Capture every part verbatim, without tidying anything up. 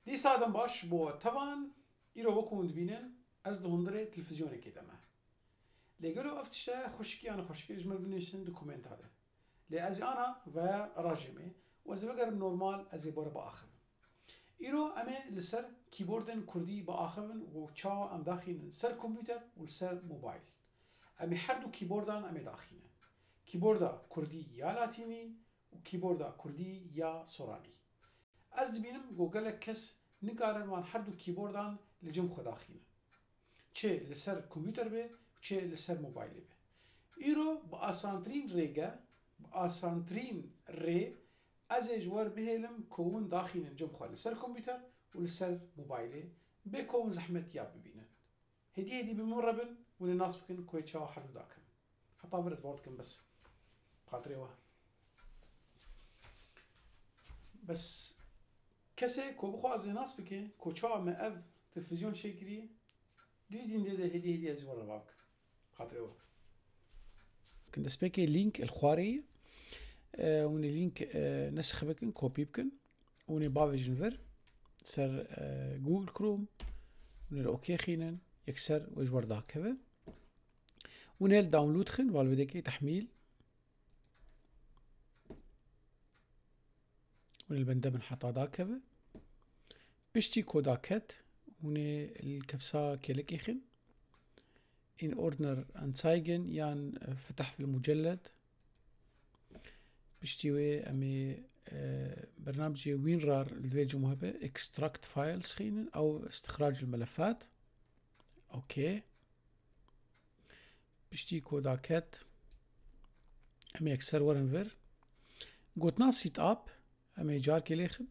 Dîsa dem baş bo tevan, îro wekû hûn dibînin, ez di hundirê televîzyonekê de me. Lê gelo ev tişte xweşikî yan xweşikê ji min binivîsin di komenta de. Lê ez ê ana veya rajê me û ez ê vegerim normal, ez ê bore biaxivim. Îro em ê li ser kîbordên kurdî biaxivin û çawa em daxînin ser kompûter û li ser mobayl. Em ê her du kîbordan em ê daxînin. Kîborda kurdî ya latînî û kîborda kurdî ya soranî. Ez dibînim ku gelek kes nikarin wan her du kîbordan li cem xwe daxînin. Çi li ser kompûter be û çi li ser mobaylê be. Îro bi asantirîn rêge, bi asantirîn rê ez ê ji we re bihêlim ku hûn daxînin cem xwe li ser kompûter û li ser mobaylê, bê ku hûn zehmetiya bibînin. Hêdî hêdî bi min re bin, hûn ê nas bikin ku ê çawa her du dakevin. Heta vir ez bawer dikim bes. Xatirê we. Bes kesê ku bixwaze nas bike ku çawa me ev televîzyon çêkiriye, di vî dîndê de hêdî hêdî ez ji we re va bikim. Xatirê we. Kin destpêkê lînk li xwarê ye. E, hûn ê lînk, e, nesix bikin, kopî bikin. Hûn ê bavêjin vir ser, e, Google Chrome. Hûn ê li OK xînin. Yekser wê ji we re dakeve. Hûn ê li download xin, valvêdekê tehmîl. Hûn ê li bende bin heta dakeve. Piştî ku daket, hûn ê li kepsa kêlekê xin. In Ordner anzeigen yan, e, Fetah fil Mucelled. Piştî wê em ê, e, bernamecê WinRAR li divê cumhebe extract files xînin ew istixrac li melefat. OK. Piştî ku daket, em ê yekser werin vir. Gotina setup, em ê carkê lêxin.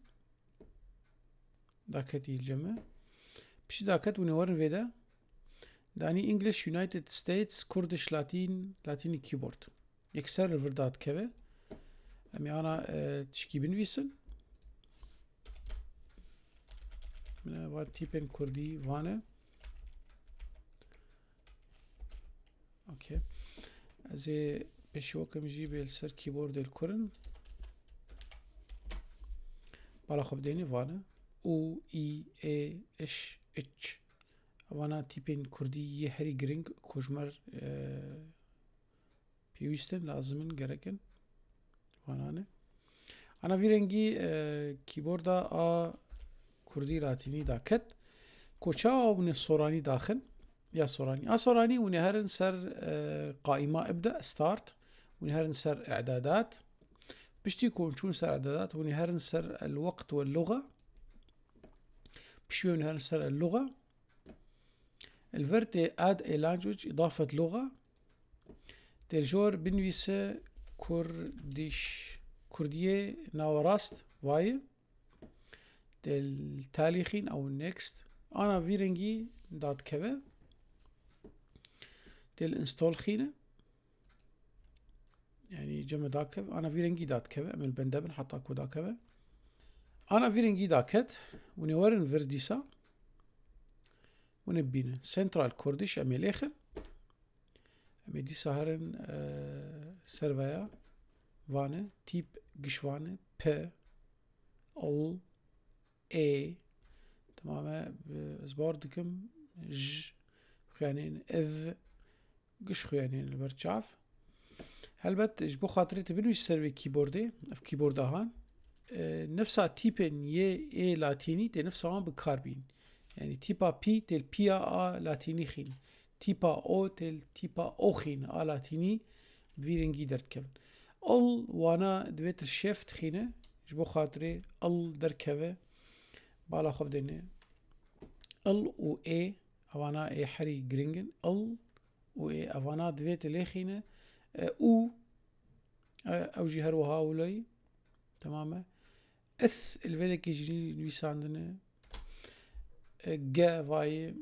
Daketî li cem me. Piştî daket hûn ê werin vê de. Danî English United States Kurdish Latin, Latini Keyboard. Yekser li vir dadikeve. Em ê ana, e, tişkî binivîsin. Min e va tîpên kurdî vane. Okey. Ez ê pêşî wekim jî bê li ser keyboardê li kurin. Bala xwe bidênê vane. U, î, ê, iş, iç. Vana tîpên kurdî yê herî giring ku ji me re, e, pêwîst in, lazim in, gerek in. Vana ne. Ana vî rengî, e, keyboarda a kurdî latînî daket. Ku çawa hûn ê soranî daxin? Ya soranî. A soranî hûn ê herin ser, e, qaîma ibda, start. Hûn ê herin ser i'dadat. Piştî ku hûn çûn ser i'dadat, hûn ê herin ser el-weqt wel-luga. Piştî hûn ê herin ser el-luga. Li vir tê add a language, îdafet luga. Tê li jor binivîse kurdiş, kurdiyê nawerast vayê. Tê li talî xîn ew next. Ana vî rengî dadikeve. Tê li install xîne. Yanî cem me dakeve, ana vî rengî dadikeve, em ê li bende bin heta ku dakeve. Ana vî rengî daket, hûn ê werin vir dîsa. Hûn ê bibînin. Central Kurdish em ê lêxin. Em ê dîsa herin, e, serveya vane, tîp giş vane, P, L, E. Temam e, ez bawer dikim, J, xuyanên ev, giş xuyanên li ber çav. Helbet ji bo xatirê te binivîs ser vê keyboardê, ev keyboarda han. E, nefsa tîpên yê ê latînî tê nefsa wan bi kar bîn. Yanî tîpa P tê li piya a latînî xîn. Tîpa O tê li tîpa O xîn a latînî bi vî rengî derdikevin. L wana divê tu shift xîne, ji bo xatirê L derkeve, bala xwe bidêne. L û E, evana ê herî giring in. L û ê evana divê tu lêxîne. E, û, e, ew jî her wiha wilo yî. Temam e. Ith li vê dekê jî nivîsandine. E, G vayê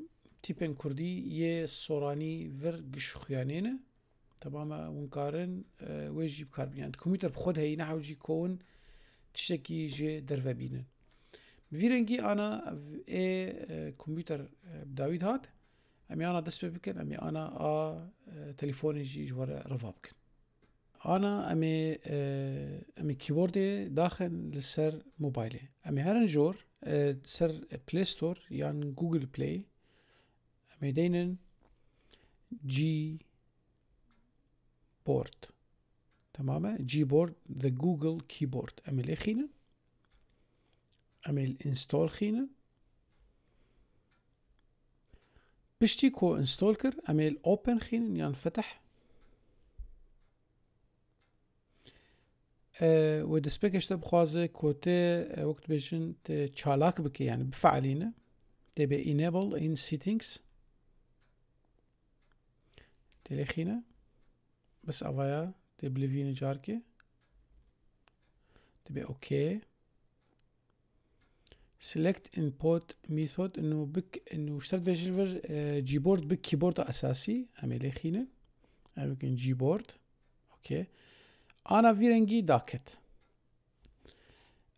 tîpên kurdî yê soranî vir giş xuyanê ne. Temam e, hûn karin, e, wê jî bi kar bînin. Yanî kompûter bi xwe de heyî, ne hewcî ku hûn tiştekî jê derve bînin. Bi vî rengî ana ê, e, kompûter, e, bi dawî dihat. Em ê ana dest pê bikin, em ê ana a, e, telefonê jî ji we re reva bikin. Ana em ê, e, em ê keyboardê daxin li ser mobaylê. Em ê herin jor, e, ser Play Store yan Google Play. Em ê deynin Gboard. Tamam e? Gboard, the Google Keyboard. Em ê lê xînin. Em ê install xînin. Piştî ku install kir, em ê open xînin yan fetih. E, wê destpêkê ji te bixwaze ku te, e, wek dibêjin, te çalak bike, yani bifeelîne. Tê bê enable in settings. Tê lê xîne. Bes avaya tê bilivîne carkê. Tê bê OK. Select input method, inu bik, inu ji te dibêje li vir, e, Gboard bi keyboarda esasî, em ê lê xînin. Em bikin Gboard. OK. Ana vî rengî daket.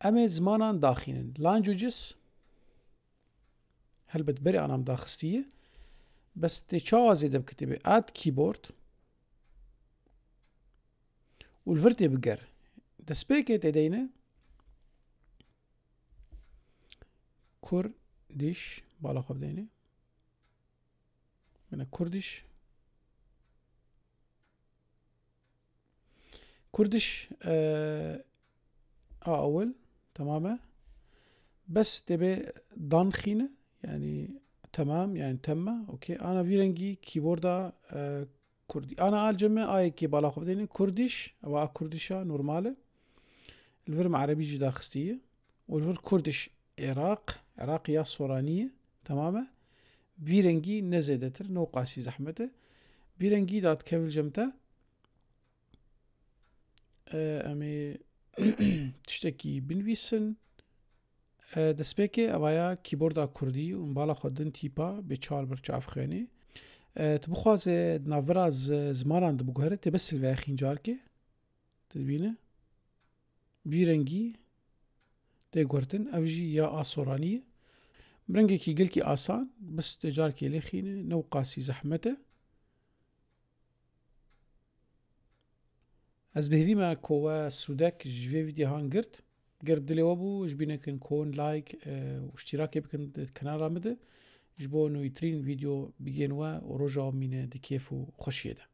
Em ê zimanan daxînin. Languages, helbet berê ana em daxistî ye. Bes tê çawa zêde bike, tê bê add keyboard. Û li vir tê biger. Destpêkê tê deyne. Kurdish, bala xwe bideyne. Bine Kurdish. Kurdish, e, a ewil, tamam e. Bes tê bê done xîne, yani tamam, yani temme, okey. Ana vî rengî keyboarda, e, Kurdî. Ana alceme ayekî bala xwe bidêne. Kurdish, ewa a Kurdisha normal e. Li vir me erebî jî daxistî ye. Û li vir Kurdish Iraq, Iraq ya soranî ye. Tamam e. Vî rengî ne zêdetir, ne qasî zehmet e. Vî rengî da dikeve li cem te. E, em ê tiştekî binivîsin. E, destpêkê evaya keyboarda kurdî û bala xwe din tîpa bê çal bir çav xwênê. E, tu bixwaze di navbera zi-, zimanan de biguhere, tê bes li vexîn carkê. Tu dibîne. Vî rengî tê guhertin. Ev jî ya a soranî ye. Bi rengekî gelkî asan, bes tê carkê lê xîne, ne qasî zehmet e. Ez bi hêvî me ku we sûdek ji vê vîdyohan girt. Ger bi dilê we bû, ji bîr nekin ku hûn like, e, û îştîrakê bikin di kanala min de. Ji bo nûyîtirîn vîdyo bigihên we û roja we bimîne di kêf û xweşiyê de.